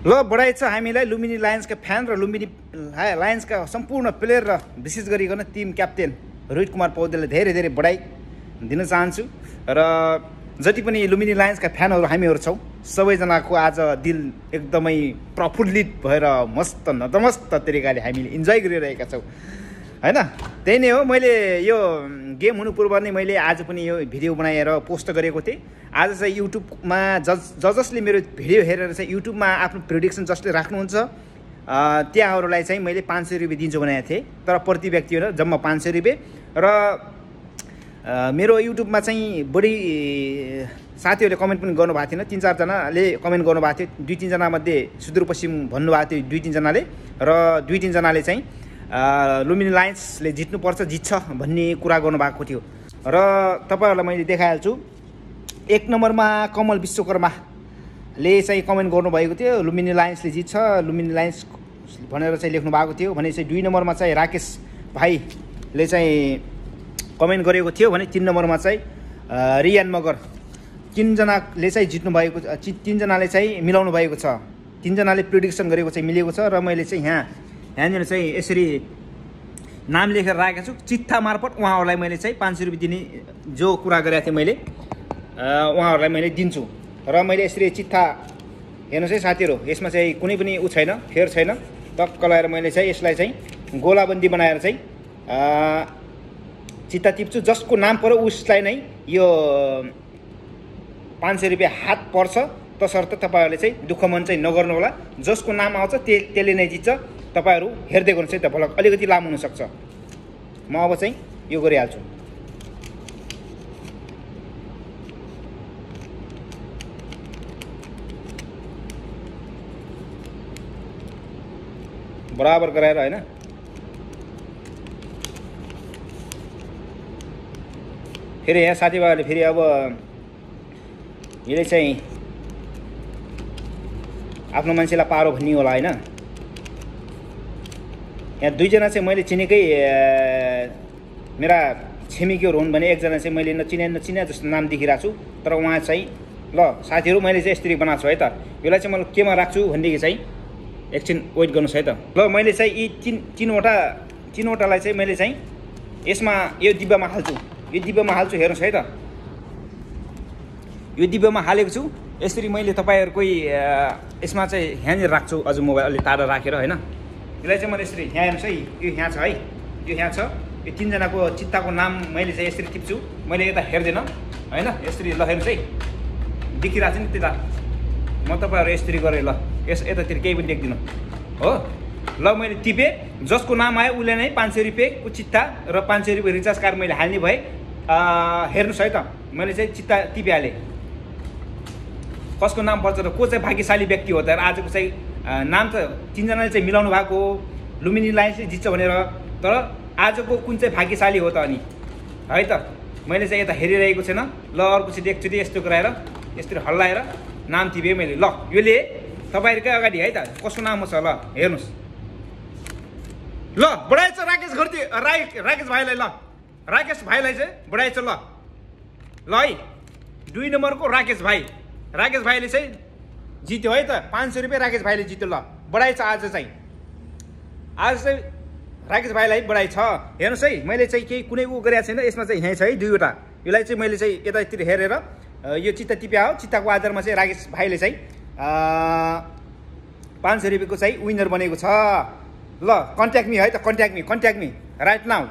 ल बढाइ छ हामीलाई लुम्बिनी लायन्सका फ्यान र लुम्बिनी लायन्सका सम्पूर्ण प्लेयर र विशेष गरिकन टिम क्याप्टेन रोहित कुमार पौडेलले धेरै धेरै बढाइ दिन चाहन्छु र जति पनि लुम्बिनी लायन्सका फ्यानहरू हामीहरू छौँ सबैजनाको आज दिल एकदमै प्रफुल्लित भएर मस्त नतमस्त तरिकाले हामीले इन्जोय गरिरहेका छौँ हैन। त्यही नै हो, मैले यो गेम हुनु पूर्व नै मैले आज पनि यो भिडियो बनाएर पोस्ट गरेको थिएँ। आज चाहिँ युट्युबमा जसले मेरो भिडियो हेरेर चाहिँ युट्युबमा आफ्नो प्रेडिक्सन जसले राख्नुहुन्छ त्यहाँहरूलाई चाहिँ मैले 500 रुपियाँ दिन्छु भनेको थिएँ, तर प्रति व्यक्ति हो जम्मा 500 रुपियाँ। र मेरो युट्युबमा चाहिँ बढी साथीहरूले कमेन्ट पनि गर्नुभएको थिएन, 3-4 जनाले कमेन्ट गर्नुभएको थियो। 2-3 जना मध्ये सुदूरपश्चिम भन्नुभएको थियो 2-3 जनाले, र 2-3 जनाले चाहिँ लुम्बिनी लायन्सले जित्छ भन्ने कुरा गर्नुभएको थियो। र तपाईँहरूलाई मैले देखाइहाल्छु। 1 नम्बरमा कमल विश्वकर्माले चाहिँ कमेन्ट गर्नुभएको थियो लुम्बिनी लायन्सले जित्छ, लुम्बिनी लायन्स भनेर चाहिँ लेख्नु भएको थियो भने चाहिँ 2 नम्बरमा चाहिँ राकेश भाइले चाहिँ कमेन्ट गरेको थियो भने 3 नम्बरमा चाहिँ रियान मगर। 3 जनाले चाहिँ जित्नु भएको, 3 जनाले चाहिँ मिलाउनु भएको छ, 3 जनाले प्रेडिक्सन गरेको चाहिँ मिलेको छ। र मैले चाहिँ यहाँनिर चाहिँ यसरी नाम लेखेर राखेको छु। चिट्ठा मार्फत उहाँहरूलाई मैले चाहिँ 500 रुपियाँ दिने जो कुरा गरेको थिएँ मैले उहाँहरूलाई मैले दिन्छु। र मैले यसरी चिट्ठा हेर्नुहोस् है साथीहरू, यसमा चाहिँ कुनै पनि छैन, फेर छैन। टक्क लगाएर मैले चाहिँ यसलाई चाहिँ गोलाबन्दी बनाएर चाहिँ चिट्ठा टिप्छु। जसको नाम पर्यो उसलाई नै यो 500 रुपियाँ हात पर्छ। तसर्थ तपाईँहरूले चाहिँ दुःख मन चाहिँ नगर्नु होला। जसको नाम आउँछ त्यसले नै जित्छ। तपाईँहरू हेर्दै गर्नुहोस् है त, भलक अलिकति लामो हुनसक्छ। म अब चाहिँ यो गरिहाल्छु। बराबर गराएर होइन। फेरि यहाँ साथीभाइहरूले फेरि अब यसले चाहिँ आफ्नो मान्छेलाई पारो भन्ने होला होइन। यहाँ 2 जना चाहिँ मैले चिनेकै मेरा छिमेकीहरू हुन् भने 1 जना चाहिँ मैले नचिने जस्तो नाम देखिरहेको छु। तर उहाँ चाहिँ ल साथीहरू मैले चाहिँ यसरी बनाएको छु है त। यसलाई चाहिँ मैले केमा राख्छु भनेदेखि चाहिँ एकछिन वेट गर्नुहोस् है त। ल मैले चाहिँ यी तीनवटालाई चाहिँ मैले चाहिँ यसमा यो डिब्बामा हाल्छु, यो डिब्बामा हाल्छु। हेर्नुहोस् है त, यो डिब्बामा हालेको छु। यसरी मैले तपाईँहरूको यसमा चाहिँ यहाँनिर राख्छु, अझ मोबाइल अलि टाढा राखेर होइन। यसलाई चाहिँ मैले यसरी यहाँ हेर्नुहोस् है, यो यहाँ छ है, यो यहाँ छ। यो 3 जनाको चिट्ठाको नाम मैले चाहिँ यसरी टिप्छु। मैले यता हेर्दैन होइन, यसरी ल हेर्नुहोस् है, देखिरहेको छ नि त्यता। म तपाईँहरू यसरी गरेँ ल, यतातिर केही पनि देख्दिनँ हो। ल मैले टिपेँ, जसको नाम आयो उसले नै 500 रुपियाँको चिट्ठा र 500 रुपियाँ रिचार्ज कार्ड मैले हाल्ने भए। हेर्नुहोस् है त, मैले चाहिँ चिट्ठा टिपिहालेँ। कसको नाम पर्छ र को चाहिँ भाग्यशाली व्यक्ति हो त। आजको चाहिँ नाम त 3 जनाले चाहिँ मिलाउनु भएको लुम्बिनी लायन्सले जित्छ भनेर, तर आजको कुन चाहिँ भाग्यशाली हो त अनि है त। मैले चाहिँ यता हेरिरहेको छैन। ल अर्को चाहिँ एकचोटि यस्तो गराएर यसरी हल्लाएर नाम टिपेँ मैले। ल योले तपाईँहरूकै अगाडि है त कसको नाम छ ल हेर्नुहोस्। ल बढाएछ राकेश घरती राकेश भाइलाई। ल राकेश भाइलाई चाहिँ बढाएछ ल है। 2 नम्बरको राकेश भाइले चाहिँ जित्यो है त। 500 रुपियाँ राकेश भाइले जित्यो। ल बढाएछ आज चाहिँ राकेश भाइलाई बढाइ छ। हेर्नुहोस् है, मैले चाहिँ केही कुनै गरेको छैन। यसमा चाहिँ यहाँ छ है 2वटा। यसलाई चाहिँ मैले चाहिँ यतातिर हेरेर यो चिट्ठा टिप्या हो। चिट्ठाको आधारमा चाहिँ राकेश भाइले चाहिँ 500 रुपियाँको चाहिँ विनर बनेको छ। ल कन्ट्याक्ट मी है त, कन्ट्याक्ट मी राइट नाउ।